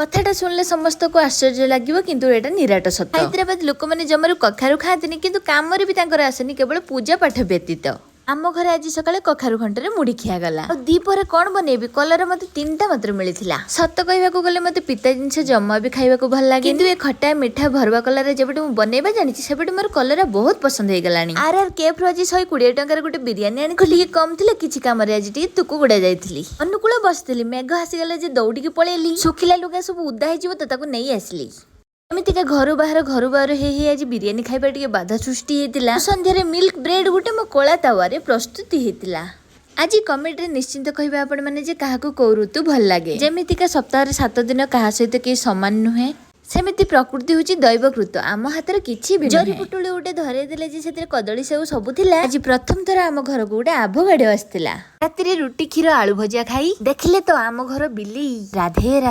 କଥାଟା ଶୁଣିଲେ ସମସ୍ତଙ୍କୁ ଆଶ୍ଚର୍ଯ୍ୟ ଲାଗିବ, କିନ୍ତୁ ଏଇଟା ନିରାଟ ସତ। ହାଇଦ୍ରାବାଦ ଲୋକମାନେ ଜମାରୁ କଖାରୁ ଖାଆନ୍ତିନି, କିନ୍ତୁ କାମରେ ବି ତାଙ୍କର ଆସେନି, କେବଳ ପୂଜା ପାଠ ବ୍ୟତୀତ। ଆମ ଘରେ ଆଜି ସକାଳେ କଖାରୁ ଘଣ୍ଟରେ ମୁଢି ଖିଆଗଲା। ଆଉ ଦ୍ୱିପହରେ କଣ ବନେଇବି? କଲରା ମତେ ତିନିଟା ମାତ୍ର ମିଳିଥିଲା। ସତ କହିବାକୁ ଗଲେ ମତେ ପିତା ଜିନିଷ ଜମା ବି ଖାଇବାକୁ ଭଲ ଲାଗେ, କିନ୍ତୁ ଏ ଖଟା ମିଠା ଭରବା କଲରା ଯେବେଠୁ ମୁଁ ବନେଇବା ଜାଣିଛି, ସେବେଠୁ ମୋର କଲରା ବହୁତ ପସନ୍ଦ ହେଇଗଲାଣି। ଆର୍ ଆର୍ କେଫ୍ ରୁ ଆଜି 120 ଟଙ୍କାର ଗୋଟେ ବିରିୟାନୀ ଆଣିଥିଲି। ଟିକେ କମ ଥିଲା। କିଛି କାମରେ ଆଜି ଟିକେ ତୁକୁଗୁଡା ଯାଇଥିଲି। ଅନୁକୂଳ ବସିଥିଲି, ମେଘ ଆସିଗଲା ଯେ ଦୌଡ଼ିକି ପଳେଇଲି। ଶୁଖିଲା ଲୁଗା ସବୁ ଉଦା ହେଇଯିବ ତ, ତାକୁ ନେଇ ଆସିଲି। ଏମିତିକା ଘରୁ ବାହାର ଘରୁ ବାହାର ହେଇ ହେଇ ଆଜି ବିରିୟାନୀ ଖାଇବା ଟିକେ ବାଧା ସୃଷ୍ଟି ହେଇଥିଲା। ସନ୍ଧ୍ୟାରେ ମିଲ୍କ ବ୍ରେଡ ଗୋଟେ ମୋ କଳା ତାୱାରେ ପ୍ରସ୍ତୁତି ହେଇଥିଲା। ଆଜି କମେଣ୍ଟରେ ନିଶ୍ଚିନ୍ତ କହିବେ ଆପଣମାନେ ଯେ କାହାକୁ କୋଉ ଋତୁ ଭଲ ଲାଗେ। ଯେମିତିକା ସପ୍ତାହରେ 7 ଦିନ କାହା ସହିତ କେହି ସମାନ ନୁହେଁ, ସେମିତି ପ୍ରକୃତି ହଉଛି ଦୈବକୃତ, ଆମ ହାତରେ କିଛି ବି। ଜରି ପୁଟୁଳି ଗୋଟେ ଧରେଇ ଦେଲେ ଯେ ସେଥିରେ କଦଳୀ, ସେଉ ସବୁ ଥିଲା। ଆଜି ପ୍ରଥମ ଥର ଆମ ଘରକୁ ଗୋଟେ ଆଭୋଗାଡୋ ଆସିଥିଲା। ରାତିରେ ରୁଟି, କ୍ଷୀର, ଆଳୁ ଭଜା ଖାଇ ଦେଖିଲେ ତ ଆମ ଘର ବିଲେଇ। ରାଧେ ରାଧେ।